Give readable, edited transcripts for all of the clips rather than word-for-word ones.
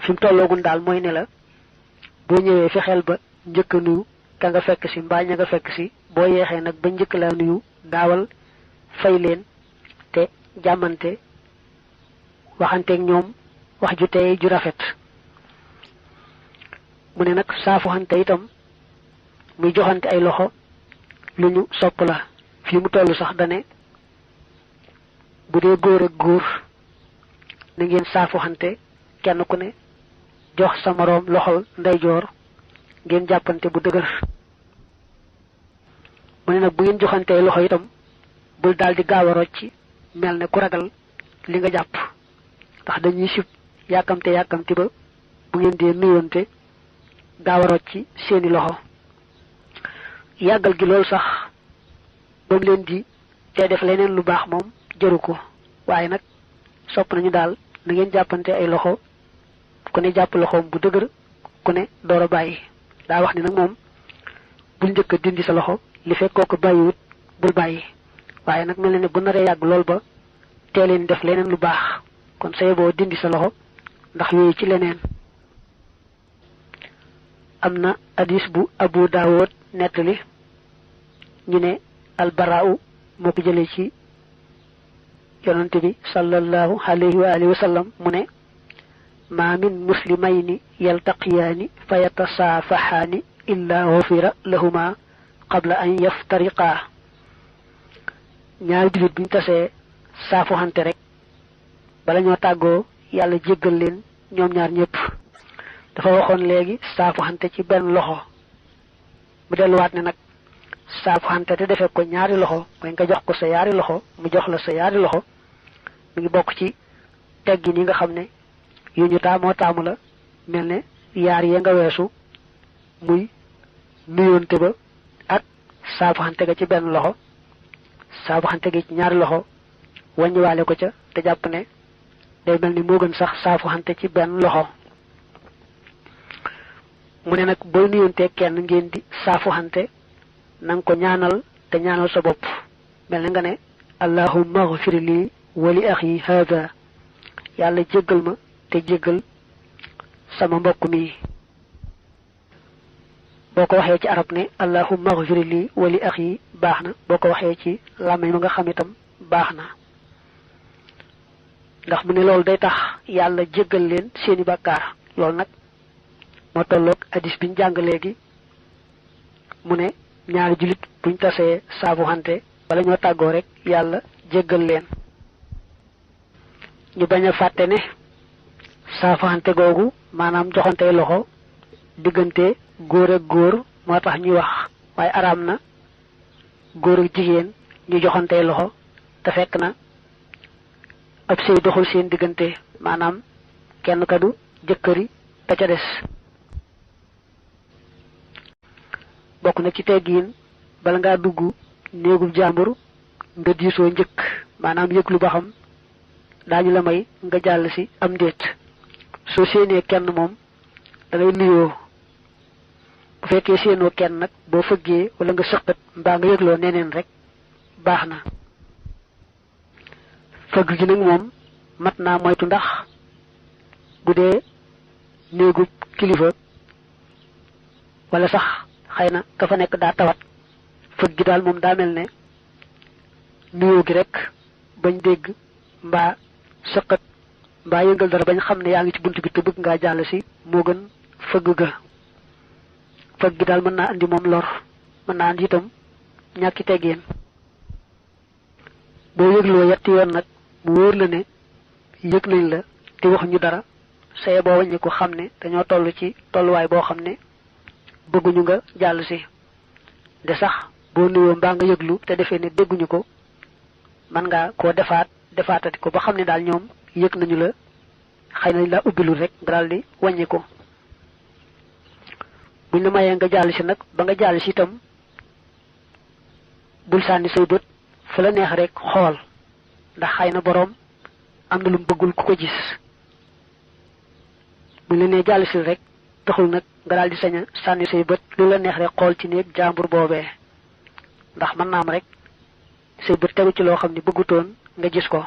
fi mu tolloogun daal mooy ne la boo ñëwee fexeel ba njëkk a nuyu ka nga fekk si mbaa ña nga fekk si boo yeexee nag ba njëkk laa nuyu gaawal fay leen te jàmmante waxanteeg ñoom wax ju tey ju rafet. mu ne nag saafuxante itam muy joxante ay loxo lu ñu sopp la fii mu toll sax dane bu dee góor ak góor na ngeen saafuxante kenn ku ne jox sa moroom loxol ndeyjoor ngeen jàppante bu dëgër. mu ne nag bu ngeen joxantee loxo itam bul daal di gaaw a rocc mel ne ku ragal li nga jàpp ndax dañuy sib yàkkamti ba bu ngeen dee nuyonte gaaw a rocc seeni loxo. yàggal gi loolu sax ba mu leen di te def leneen lu baax moom jëru ko waaye nag sopp nañu daal na ngeen jàppante ay loxo ku ne jàpp loxoom bu dëgër ku ne door a bàyyi. daa wax ni nag moom bul njëkk a dindi sa loxo li fekk kooku bàyyiwut bul bàyyi waaye nag mel na ne bu naree yàgg lool ba tee leen def leneen lu baax kon say boo dindi sa loxo ndax yooyu ci leneen. am na hadis bu Abu Daawud nettali ñu ne albaraaw moo ko jëlee ci yonante bi sallallahu alayhi wa alihi wa sallam mu ne ma min muslimayni yaltaqiyaani fa yatasaafaxaani illa gufira lahuma qabla an yaftariqaa. ñaari jullit buñ tasee saafuxante rek bala ñoo tàggoo yàlla jéggal leen ñoom ñaar ñëpp. dafa waxoon léegi saafuxante ci benn loxo mu delluwaat ne nag saafuxante te defee ko ñaari loxo mooy nga jox ko sa yaari loxo mu jox la sa yaari loxo mi ngi bokk ci teggin yi nga xam ne yu ñu taamu la mel ne yaar yee nga weesu muy nuyoonte ba ak saafuxante ga ci benn loxo saafuxante gi ci ñaari loxo wàññiwaale ko ca te jàpp ne day mel ni moo gën sax saafuxante ci benn loxo. mu ne nag booy nuyoonte kenn ngeen di saafuxante na nga ko ñaanal te ñaanal sa bopp mel na nga ne allahumma ghfir li wa li axi hada yàlla jéggal ma te jéggal sama mbokk mi. boo ko waxee ci arab ne allahumma ghfir li wa li axi baax na boo ko waxee ci làmmiñ ma nga xam itam baax na ndax mu ne loolu day tax yàlla jéggal leen seeni bàkkaar. loolu nag moo tolloog hadis biñ jàng léegi mu ne ñaari jullit buñ tasee saafuxante bala ñoo tàggoo rek yàlla jéggal leen. ñu bañ a fàtte ne saafuxante googu maanaam joxante loxo diggante góor ak góor moo tax ñuy wax waaye araam na góor ak jigéen ñu joxante loxo te fekk na ab sëy doxul seen diggante maanaam kenn ka du jëkkëri ka ca des. bokk na ci teggiin bala ngaa dugg néegub jàmbur nga diisoo njëkk maanaam yëg lu ba xam daañu la may nga jàll si am ndéet. soo séenee kenn moom da ngay nuyoo bu fekkee séenoo kenn nag boo fëggee wala nga sëqat mbaa nga yëgloo neneen rek baax na. fëgg gi nag moom mat naa moytu ndax bu dee néegub kilifa wala sax xëy na ka fa nekk daa tawat fëgg gi daal moom daa mel ne nuyoo gi rek bañ dégg mbaa sëqat mbaa yëngal dara bañ xam ne yaa ngi ci bunt bi te bëgg ngaa jàll si moo gën fëgg ga. fëgg gi daal mën naa andi moom lor mën naa andi itam ñàkki teggeen. boo yëgloo yetti yoon nag mu wóor la ne yëg nañ la te waxuñu dara saye boo wàññi ko xam ne dañoo toll ci tolluwaay boo xam ne bëgguñu nga jàll si. de sax boo nuyoo mbaa nga yëglu te defee ne dégguñu ko mën ngaa koo defaatati ko ba xam ne daal ñoom yëg nañu la xëy na la ubbilul rek nga daal di wàññi ko. buñ la mayee nga jàll si nag ba nga jàll si itam bul sànni say bët fu la neex rek xool ndax xëy na boroom am na lu mu bëggul ku ko gis. buñ la nee jàll si rek taxul nag nga daal di sañ a sànni say bët lu la neex rek xool ci néeg jàmbur boobee ndax mën naa am rek say bët tegu ci loo xam ne bëggutoon nga gis ko.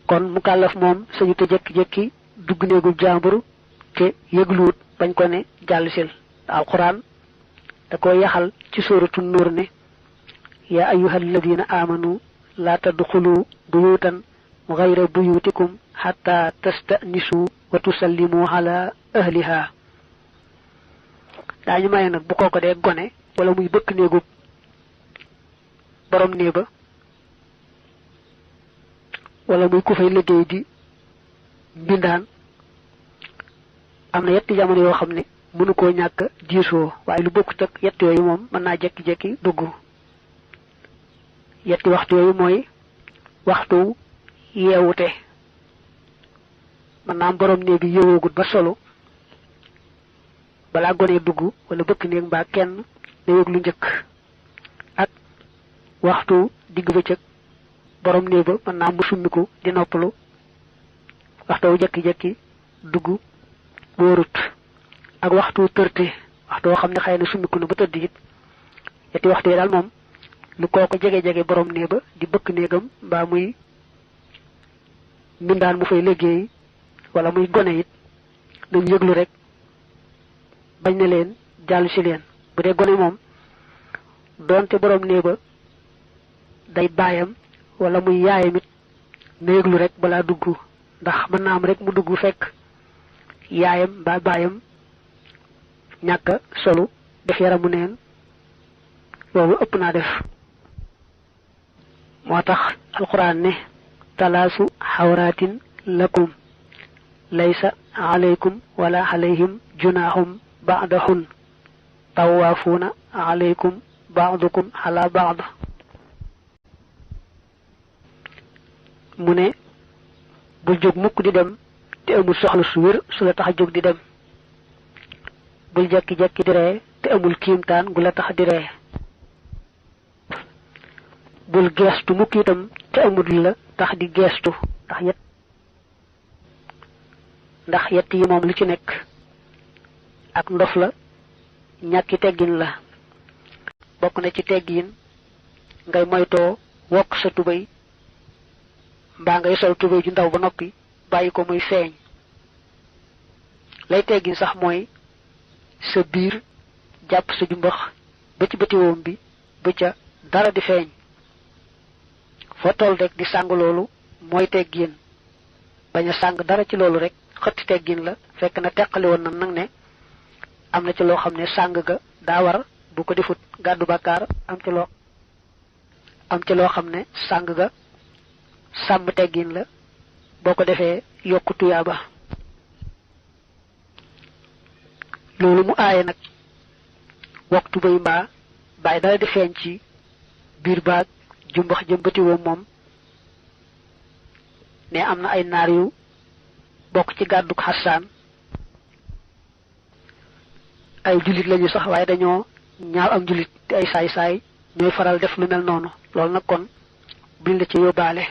kon mukallaf moom sañu te jekki-jekki dugg néegu jàmbur te yëgluwut bañ ko ne jàll sil alquran da ko yaxal ci suratu nur ne ya ayyuhal ladina amanu la tadkhulu buyutan ghayra buyutikum hatta tastanisu wa tusallimu ala ahliha dañu may nak bu koko de gone wala muy bëkk néegu borom néeba wala muy ku fay liggéey di mbindaan am na yetti jamono yoo xam ne mënu koo ñàkk diisoo waaye lu bokkut ak yett yooyu moom mën naa jekki-jekki dugg yetti waxtu yooyu mooy waxtu yeewute mën naa am borom néeg bi yeewoogut ba solo balaa gonee dugg wala bëkk néeg mbaa kenn na yëg lu njëkk ak waxtu digg bëccëg borom néeg ba mën naa mu summiku di noppalu waxtu jekki-jekki dugg boorut ak waxtu tërte waxtu xam ne xëy na summiku na ba tëdd it yetti waxtu yi daal moom lu kooko jege-jege borom néeg ba di bëkk néegam mbaa muy mbindaan mu fay liggéey wala muy gone it dañ yëglu rek bañ na leen jàll si leen bu dee gone moom doonte borom néeg ba day baayam wala muy yaayam it na yëglu rek balaa dugg ndax mën naa am rek mu dugg fekk yaayam mbaa baayam ñàkk solu def yaramu neen loolu ëpp naa def moo tax alquran ne talaasu xawraatin lakum laysa alaykum wala alayhim junahum ba'dahun tawaafuuna alaykum ba'dukum ala ba'd mu ne bul jóg mukk di dem te amul soxla su wér su la tax a jóg di dem bul jekki-jekki di ree te amul kiimtaan gu la tax di ree bul geestu mukk itam te amul la tax di geestu ndax yett yi moom lu ci nekk ak ndof la ñàkki teggin la bokk na ci teggin ngay moytoo wokk sa tubéy mbaa ngay sol tubéy ju ndaw ba noppi bàyyi ko muy feeñ lay teggin sax mooy sa biir jàpp sa jumbax ba ci bëtiwoom bi ba ca dara di feeñ foo toll rek di sàng loolu mooy teggin bañ a sàng dara ci loolu rek xëtti teggin la fekk na teqali woon na nag ne am na ci loo xam ne sàng ga daa war bu ko defut gàddu bàkkaar am ci loo xam ne sàng ga sàmm teggin la boo ko defee yokku tuyaaba loolu mu aaye nag waxtu bay mbaa bàyyi dara di feeñ ci biir baag jumbax jëmbati woom moom ne am na ay naar yu bokk ci gàdduk xasaan ay jullit lañu sax waaye dañoo ñaaw am jullit te ay saay-saay ñooy faral def lu mel noonu loolu nag kon buñ la ci yóbbaale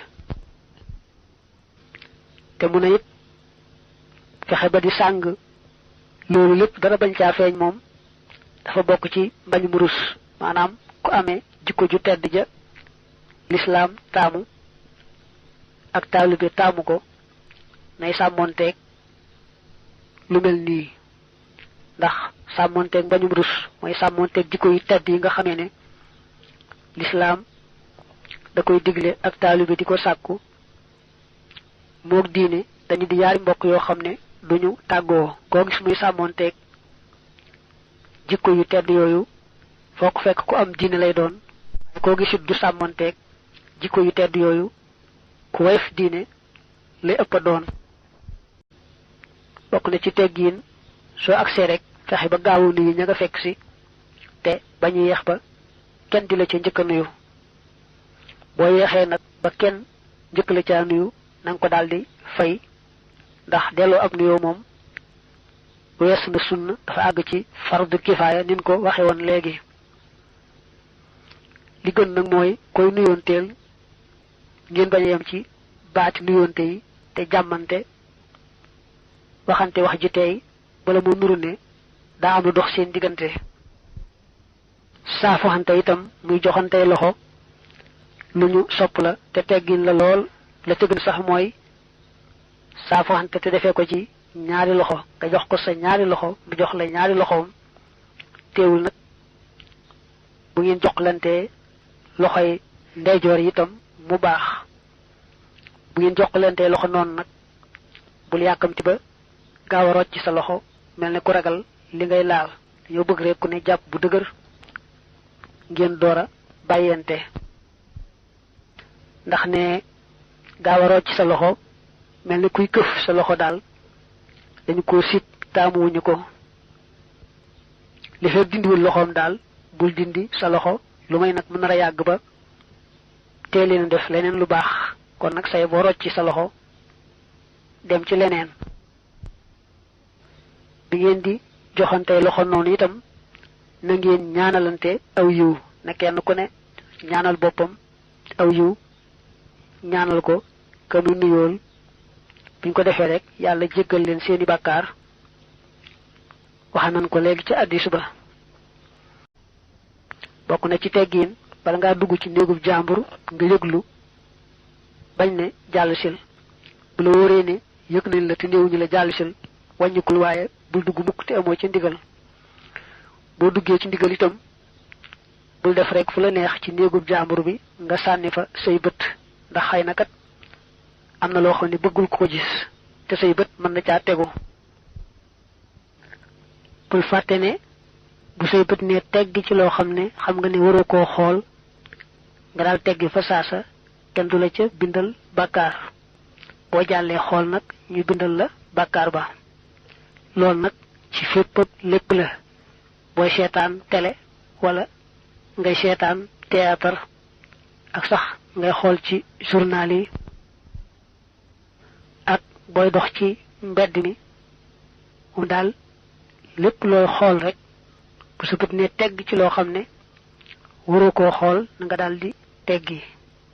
te mu ne it fexe ba di sàng loolu lépp dara bañ caa feeñ moom dafa bokk ci mbañ mu rus maanaam ku amee jikko ju tedd ja lislaam taamu ak taalibe taamu ko nay sàmmonteeg lu mel nii ndax sàmmonteeg mbañum rus mooy sàmmonteeg jikko yu tedd yi nga xamee ne lislaam da koy digle ak taalibe di ko sàkku moog diine dañu di yaari mbokk yoo xam ne duñu tàggoo koo gis muy sàmmonteeg jikko yu tedd yooyu foo ko fekk ku am diine lay doon koo gisit du sàmmonteeg jikko yu tedd yooyu ku woyof diine lay ëpp a doon bokk na ci teggiin soo agsee rek fexe ba gaawu nuyu ña nga fekk si te bañu yeex ba kenn di la ca njëkk a nuyu boo yeexee nag ba kenn njëkk la ca nuyu na nga ko daldi fay ndax delloo ab nuyoo moom wees na sunna dafa àgg ci fardu kifaaya nin ko waxe woon léegi li gën nag mooy koy nuyoonteel ngeen bañ a yem ci baati nuyoonte yi te jàmmante waxante wax ji tey bala mu nuru ne daa am lu dox seen diggante saafoxante itam muy joxante loxo lu ñu sopp la te teggin la lool la tëgën sax mooy saafoxante te defee ko ci ñaari loxo nga jox ko sa ñaari loxo mu jox la ñaari loxoom teewul nag bu ngeen joxlante loxoy ndeyjoor itam mu baax bu ngeen joxlante loxo noonu nag bul yàkkamti ba gaaw a rocc sa loxo mel ne ku ragal li ngay laal dañoo bëgg rek ku ne jàpp bu dëgër ngeen door a bàyyente ndax ne gaaw a rocc sa loxo mel ne kuy këf sa loxo daal dañu ko sit taamuwuñu ko li fekk dindiwul loxoom daal bul dindi sa loxo lu may nag mu nar a yàgg ba teeleen def leneen lu baax kon nag say boo rocc sa loxo dem ci leneen bi ngeen di joxante loxo noonu itam na ngeen ñaanalante aw yiw na kenn ku ne ñaanal boppam aw yiw ñaanal ko ka mu nuyool buñ ko defee rek yàlla jéggal leen seeni bàkkaar wax nañ ko léegi ci hadiis ba bokk na ci teggiin bala ngaa dugg ci néegub jàmbur nga yëglu bañ ne jàll sil bu la wóoree ne yëg nañ la te néewuñu la jàll sil wàññikul waaye bul dugg mukk te amoo ci ndigal boo duggee ci ndigal itam bul def rek fu la neex ci néegub jàmbur bi nga sànni fa say bët ndax xëy na kat am na loo xam ne bëggul ko gis te say bët mën na caa tegu bul fàtte ne bu say bët ne tegg ci loo xam ne xam nga ne waroo koo xool nga daal teggi fa saasa kenn du la ca bindal bàkkaar boo jàllee xool nag ñu bindal la bàkkaar ba loolu nag ci fépp lépp la booy seetaan télé wala ngay seetaan théâtre ak sax ngay xool ci journal yi ak booy dox ci mbedd mi mu daal lépp looy xool rek bu sa bët ne tegg ci loo xam ne waroo koo xool na nga daal di teggi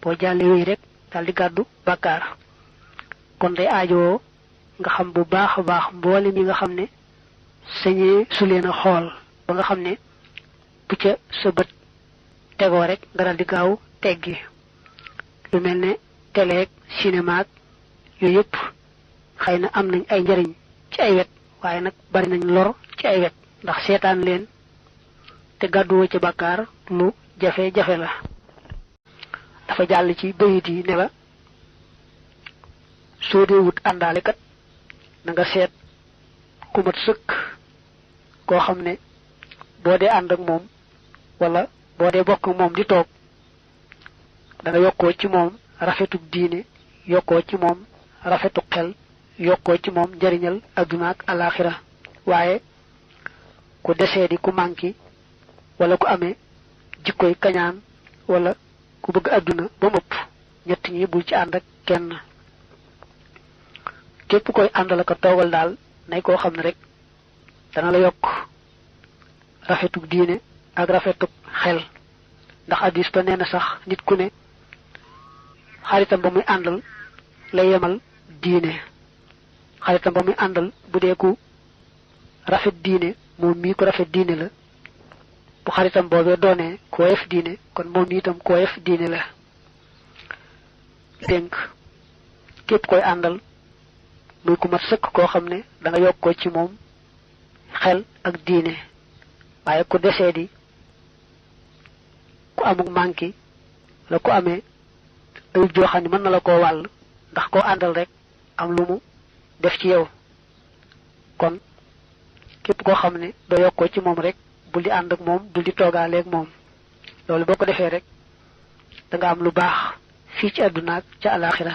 boo jàllee wéy rek daal di gàddu bàkkaar kon day aajowoo nga xam bu baax a baax mboolem yi nga xam ne sañee su leen a xool ba nga xam ne bu ca sa bët tegoo rek nga daal di gaaw teggi lu mel ne télé ak cinéma ak yooyu yëpp xëy na am nañ ay njariñ ci ay wet waaye nag bari nañ lor ci ay wet ndax seetaan leen te gàdduwoo ci bàkkaar lu jafe-jafe la dafa jàll ci bayit yi ne la soo dee wut àndaale kat na nga seet ku mat sëkk koo xam ne boo dee ànd ak moom wala boo dee bokk moom di toog da nga yokkoo ci moom rafetuk diine yokkoo ci moom rafetuk xel yokkoo ci moom njariñal adduna ak alaxira waaye ku desee di ku manki wala ku amee jikkoy kañaan wala ku bëgg adduna ba mëpp ñett ñi bul ci ànd ak kenn képp koy àndal ko toogal daal nay koo xam ne rek dana la yokk rafetuk diine ak rafetuk xel ndax hadiis ba nee na sax nit ku ne xaritam ba muy àndal lay yemal diine xaritam ba muy àndal bu dee ku rafet diine moom mii ko rafet diine la bu xaritam boobee doonee ku woyof diine kon moom mii itam ku woyof diine la dénk képp koy àndal muy ku mat sëkk koo xam ne da nga yokkoo ci moom xel ak diine waaye ku desee di ku amuk manki la ku amee ay joxaan ni mën na la koo wàll ndax koo àndal rek am lu mu def ci yow kon képp koo xam ne doo yokkoo ci moom rek bul di ànd ak moom bul di toogaaleeg moom loolu boo ko defee rek da nga am lu baax fii ci àdduna ak ca alaxira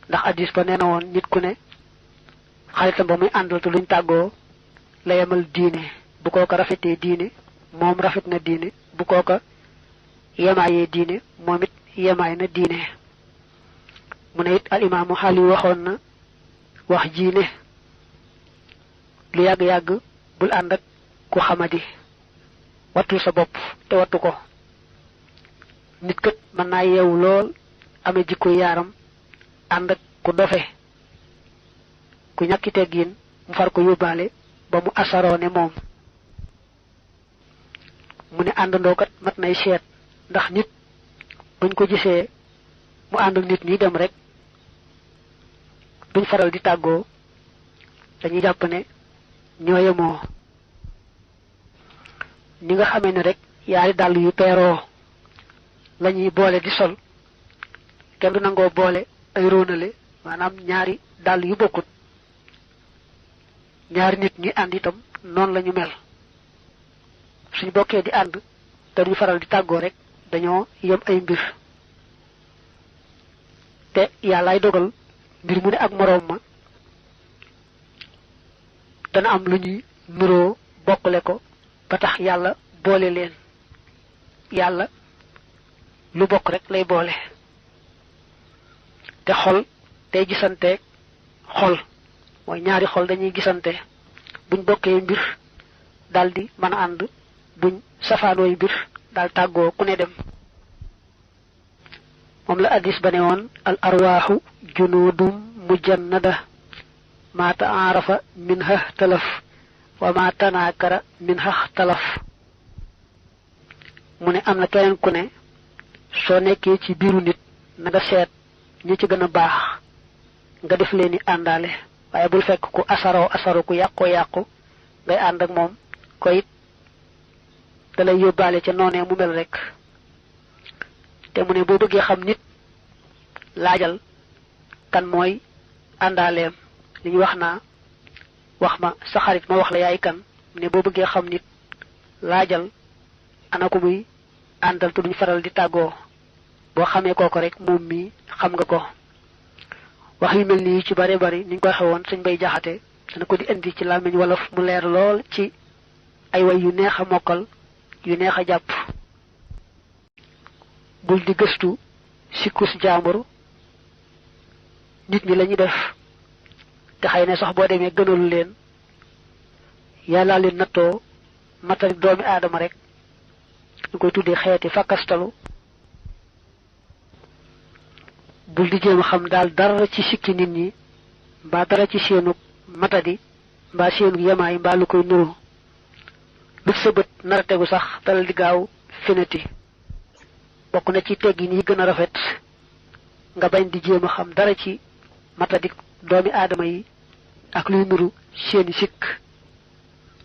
ndax hadiis ba nee na woon nit ku ne xaritam ba muy àndal te luñ tàggoo la yemal diine bu kooka rafetee diine moom rafet na diine bu kooka yemaayee diine moom it yemaay na diine mu ne it al imaamu xaali waxoon na wax ji ne lu yàgg-yàgg bul ànd ak ku xamadi wattul sa bopp te wattu ko nit kat mën naa yeewu lool amee jikko yaaram ànd ak ku dofe ku ñàkki teggiin mu far ko yóbbaale ba mu asaroo ne moom mu ne àndandoo kat mat nay seet ndax nit buñ ko gisee mu ànd ak nit ñi dem rek duñ faral di tàggoo dañuy jàpp ne ñoo yemoo ni nga xamee ne rek yaari dàll yu peeroo lañuy boole di sol kenn du nangoo boole ay róonale maanaam ñaari dàll yu bokkut ñaari nit ñi ànd itam noonu lañu mel suñ bokkee di ànd te duñ faral di tàggoo rek dañoo yem ay mbir te yàllaay dogal mbir mu ne ak moroom ma dana am lu ñuy nuroo bokkale ko ba tax yàlla boole leen yàlla lu bokk rek lay boole te xol day gisante xol mooy ñaari xol dañuy gisante buñ bokkee mbir daldi mën a ànd buñ safaanooy mbir daal tàggoo ku ne dem moom la addis ba ne woon al arwaaxu junudum mujannada ma taarafa minha talaf wa ma tanaakara minha talaf mu ne am na keneen ku ne soo nekkee ci biiru nit na nga seet ñi ci gën a baax nga def leen ni àndaale waaye bul fekk ku asaro ku yàqu ngay ànd ak moom ko it da lay yóbbaale ca noonee mu mel rek te mu ne boo bëggee xam nit laajal kan mooy àndaaleem li ñu wax naa wax ma sa xarit ma wax la yaay kan mu ne boo bëggee xam nit laajal ana ko muy àndal te duñ faral di tàggoo boo xamee kooko rek moom mi xam nga ko wax yu mel nii ci bare bari ni ñu ko waxee woon Sëñ Bay Jaxate dana ko di indi ci làmmiñ wolof mu leer lool ci ay way yu neex a mokkal yu neex a jàpp bul di gëstu sikkus jaambur nit ñi lañu def te xëy na sax boo demee gënalu leen yàllaa leen nattoo matari doomi aadama rek ñu koy tuddee xeeti fakkastalu bul di jéem a xam daal dara ci sikki nit ñi mbaa dara ci seenu matadi mbaa seenu yemaay mbaa lu koy nuru lu sa bët nar a tegu sax dalal di gaaw finati bokk na ci teggi nii gën a rafet nga bañ di jéem a xam dara ci matadi doomi aadama yi ak luy nuru seeni sikk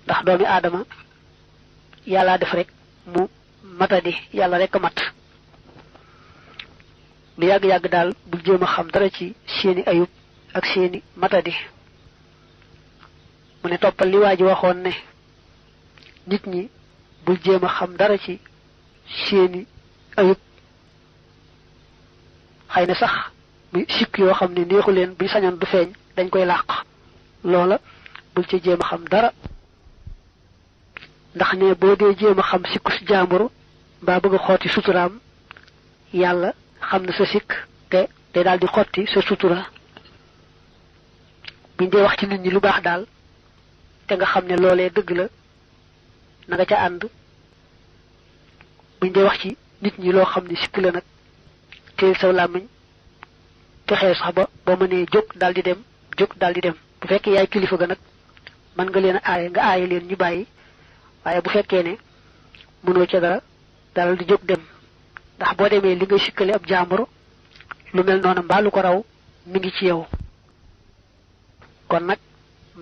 ndax doomi aadama yàllaa def rek mu matadi yàlla rek a mat lu yàgg-yàgg daal bul jéem a xam dara ci seeni ayub ak seeni matadi mu ne toppal li waa ji waxoon ne nit ñi bul jéem a xam dara ci seeni ayub xëy na sax muy sikk yoo xam ne neexu leen buñ sañoon du feeñ dañ koy làq loola bul ci jéem a xam dara ndax ne boo dee jéem a xam sikku si jàmbur mbaa bëgg a xotti suturaam yàlla xam na sa sikk te day daal di xotti sa sutura buñ dee wax ci nit ñi lu baax daal te nga xam ne loolee dëgg la na nga ca ànd buñ dee wax ci nit ñi loo xam ne sikk la nag teel saw làmmiñ fexee sax ba boo mënee jóg daal di dem bu fekkee yaay kilifa ga nag mën nga leen a aaye nga aaye leen ñu bàyyi waaye bu fekkee ne mënoo ca dara daal di jóg dem ndax boo demee li ngay sikkale ab jàmbur lu mel noonu mbaa lu ko raw mi ngi ci yow kon nag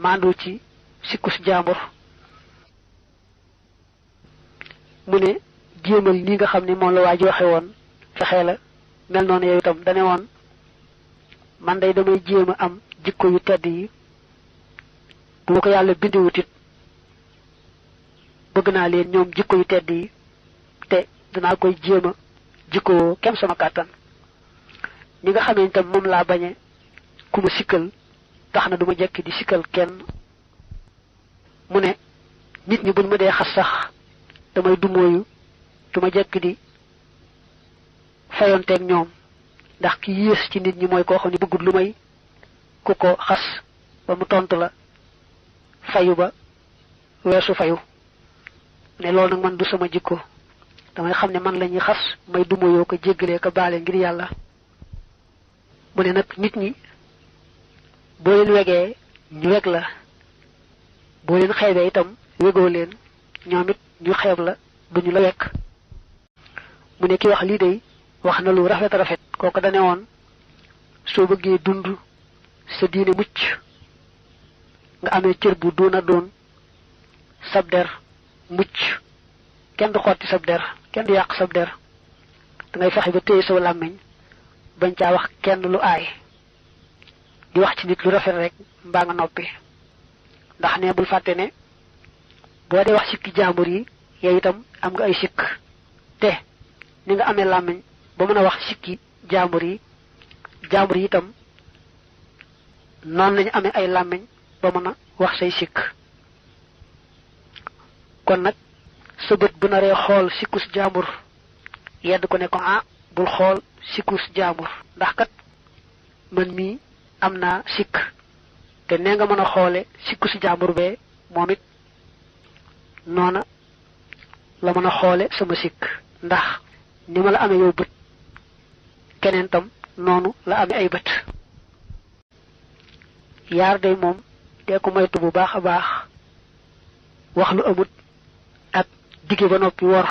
maandu ci sikkus jàmbur mu ne jéemal ni nga xam ne moom la waa ji waxe woon fexee la mel noonu yow itam dane woon man day damay jéem a am jikko yu tedd yi bu ma ko yàlla bindiwutit bëgg naa leen ñoom jikko yu tedd yi te danaa koy jéem a jikkoo kem sama kàttan ñi nga xamee itam moom laa bañe ku ma sikkal tax na du ma jekki di sikkal kenn mu ne nit ñi buñ ma dee xas sax damay dumóoyu du ma jekki di fayonteeg ñoom ndax ki yées ci nit ñi mooy koo xam ne bëggut lu may ku ko xas ba mu tontu la fayu ba weesu fayu ne loolu nag man du sama jikko damay xam ne man la ñuy xas may dumóoyoo ko jéggalee ko baale ngir yàlla mu ne nag nit ñi boo leen wegee ñu weg la boo leen xeebee itam wegoo leen ñoom it ñu xeeb la duñu la wekk mu ne ki wax lii day wax na lu rafet kooku dane woon soo bëggee dund sa diine mucc nga amee cër bu doona doon sab der mucc kenn du xotti sab der kenn du yàq sab der da ngay fexe ba téye saw làmmiñ bañ caa wax kenn lu aay di wax ci nit lu rafet rek mbaa nga noppi ndax ne bul fàtte ne boo dee wax sikki jaambur yi yow itam am nga ay sikk te ni nga amee làmmiñ ba mën a wax sikki jaambur yi itam noonu lañu amee ay làmmiñ ba mën a wax say sikk kon nag sa bët bu naree xool sikkus jaambur yedd ko ne ko bul xool sikkus jaambur ndax kat man mii am naa sikk te nee nga mën a xoole sikkus jaambur bee moom it noona la mën a xoole sama sikk ndax ni ma la amee yow bët keneen tam noonu la amee ay bët yaar day moom dee ko moytu bu baax a baax wax lu amut ak digge ba noppi wor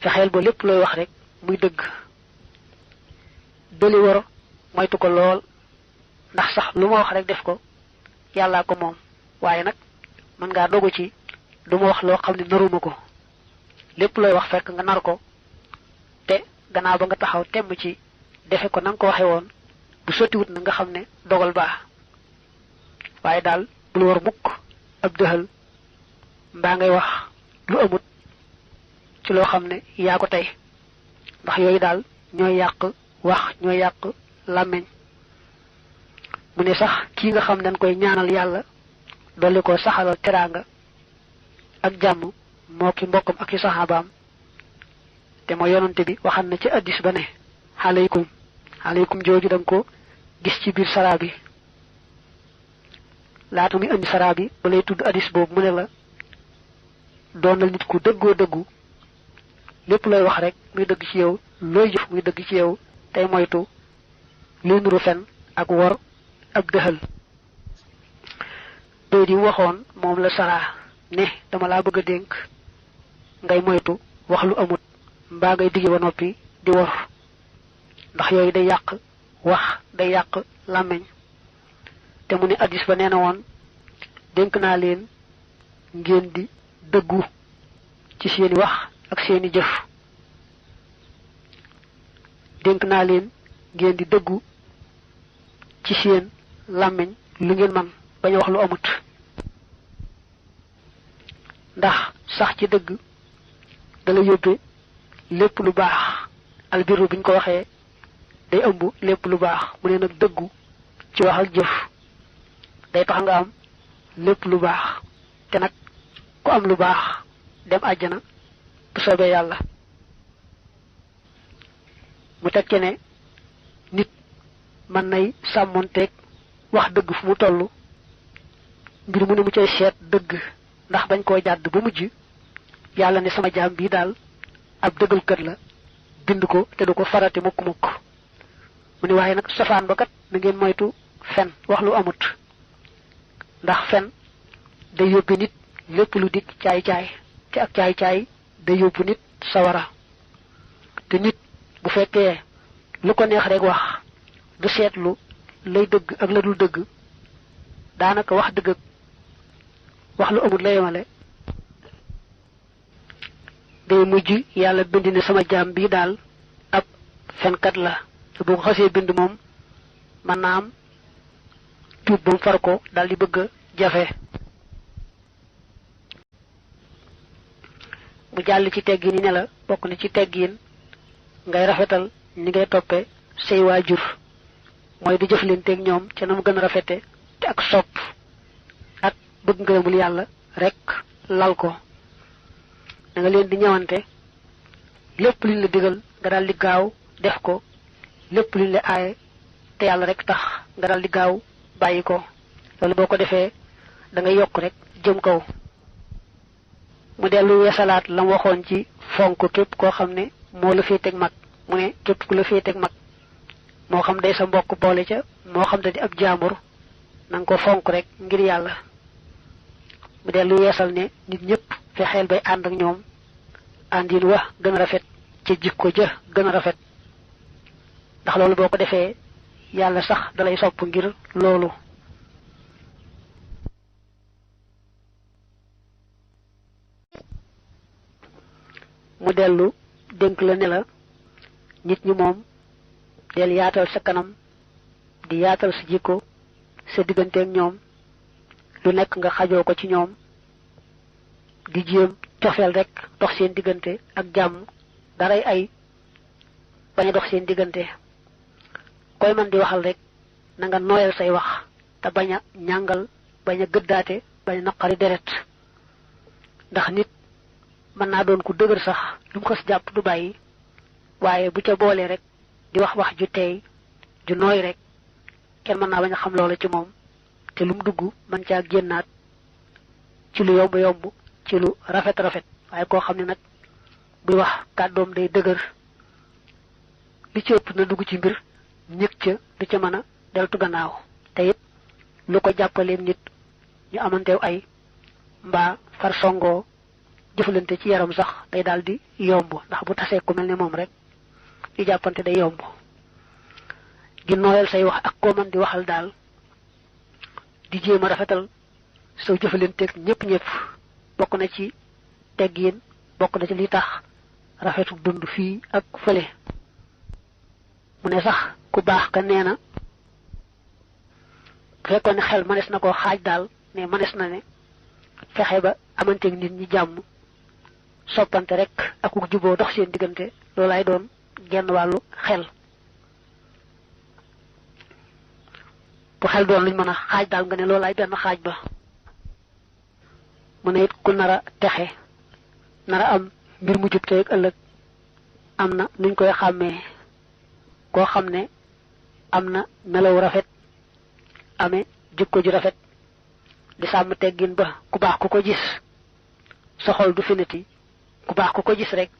fexeel ba lépp looy wax rek muy dëgg doli wor moytu ko lool ndax sax lu ma wax rek def ko yàllaa ko moom waaye nag mën ngaa dogu ci du ma wax loo xam ne naruma ko lépp looy wax fekk nga nar ko te gannaaw ba nga taxaw temm ci defe ko na nga ko waxe woon bu sottiwut na nga xam ne dogal baax waaye daal bul war mukk ab dëxal mbaa ngay wax lu amut ci loo xam ne yaa ko tey ndax yooyu daal ñooy yàq wax ñooy yàq làmmiñ mu ne sax kii nga xam dañ koy ñaanal yàlla dolli ko saxalal teraanga ak jàmm moo ki mbokkam ak i saxaabaam te mooy yonante bi waxan na ci addis ba ne aleykum jooju da nga ko gis ci biir saraa bi laata muy indi saraa bi ba lay tudd addis boobu mu ne la doonal nit ku dëggoo dëggu lépp looy wax rek muy dëgg ci yow looy jëf muy dëgg ci yow tey moytu luy nuru fen ak wor ak dëxal doy di waxoon moom la saraa ne dama laa bëgg a dénk ngay moytu wax lu amut mbaa ngay digge ba noppi di wor ndax yooyu day yàq wax day yàq làmmiñ te mu ne addis ba nee na woon dénk naa leen ngeen di dëggu ci seeni wax ak seeni jëf dénk naa leen ngeen di dëggu ci seen làmmiñ lu ngeen man bañ a wax lu amut ndax sax ci dëgg dala yóbbe lépp lu baax albiru biñ ko waxee day ëmb lépp lu baax mu ne nag dëggu ci wax ak jëf day tax nga am lépp lu baax te nag ku am lu baax dem àjjana bu soobee yàlla mu teg ci ne nit mën nay sàmmonteeg wax dëgg fu mu toll mbir mu ne mu cay seet dëgg ndax bañ koo jàdd ba mujj yàlla ne sama jaam bii daal ab dëggalkat la bind ko te du ko farate mukk mu ne waaye nag safaan ba kat na ngeen moytu fen wax lu amut ndax fen day yóbbu nit lépp lu dikk caay-caay te ak caay-caay day yóbbu nit sawara te nit bu fekkee lu ko neex rek wax du seetlu lay dëgg ak la dul dëgg daanaka wax dëgg ak wax lu amut la yemale day mujj yàlla bind ne sama jaam bii daal ab fenkat la te boo ko xasee bind moom mën naa am tuub ba mu far ko daal di bëgg a jafe mu jàll ci teggin yi ne la bokk na ci teggin ngay rafetal ni ngay toppe say waajur mooy di jëflanteeg ñoom ca na mu gën a rafete te ak sopp ak bëgg ngërëmul yàlla rek lal ko da nga leen di ñëwante lépp luñ la digal nga daal di gaaw def ko lépp luñ la aaye te yàlla rek tax nga daal di gaaw bàyyi ko loolu boo ko defee da nga yokk rek jëm kaw mu dellu weesalaat la mu waxoon ci fonk képp koo xam ne moo la féeteeg mag mu ne képp ku la féeteeg mag moo xam day sa mbokk boole ca moo xam da di ab jaambur na nga ko fonk rek ngir yàlla mu dellu weesal ne nit ñëpp fexeel bay ànd ak ñoom àndin wax gën a rafet ca jikko ja gën a rafet ndax loolu boo ko defee yàlla sax dalay sopp ngir loolu. mu dellu dénk la ne la nit ñi moom del yaatal sa kanam di yaatal sa jikko sa digganteeg ñoom lu nekk nga xajoo ko ci ñoom di jéem cofeel rek dox seen diggante ak jàmm daray ay bañ a dox seen diggante koy man di waxal rek na nga nooyal say wax te bañ a ñàngal bañ a gëddaate bañ a naqari deret ndax nit mën naa doon ku dëgër sax lu mu xës jàpp du bàyyi waaye bu ca boolee rek di wax wax ju teey ju nooy rek kenn mën naa bañ a xam loola ci moom te lu mu dugg mën caa génnaat ci lu yomb yomb ci lu rafet rafet waaye koo xam ne nag buy wax kàddoom day dëgër li ci ëpp na dugg ci mbir ñëg ca du ca mën a deltu gannaaw te it lu ko jàppaleem nit ñu amanteew ay mbaa far songoo jëfalante ci yaram sax day daal di yomb ndax bu tasee ku mel ne moom rek ñu jàppante day yomb di nooyal say wax ak koo mën di waxal daal di jéem a rafetal soo jëfalanteeg ñëpp bokk na ci teggiin bokk na ci li tax rafetu dund fii ak fële. mu ne sax ku baax ka nee na bu fekkoon ne xel mënees na koo xaaj daal ne mënees na ne fexe ba amanteeg nit ñi jàmm soppante rek ak ku juboo dox seen diggante loolaay doon genn wàllu xel. bu xel doon luñ mën a xaaj daal nga ne loolaay benn xaaj ba. mu ne it ku nar a texe nar a am mbir mu jub tey ak ëllëg am na nuñ koy xàmmee koo xam ne am na melaw rafet amee jikko ju rafet di sàmm teggin ba ku baax ku ko gis sa xol du finati ku baax ku ko gis rek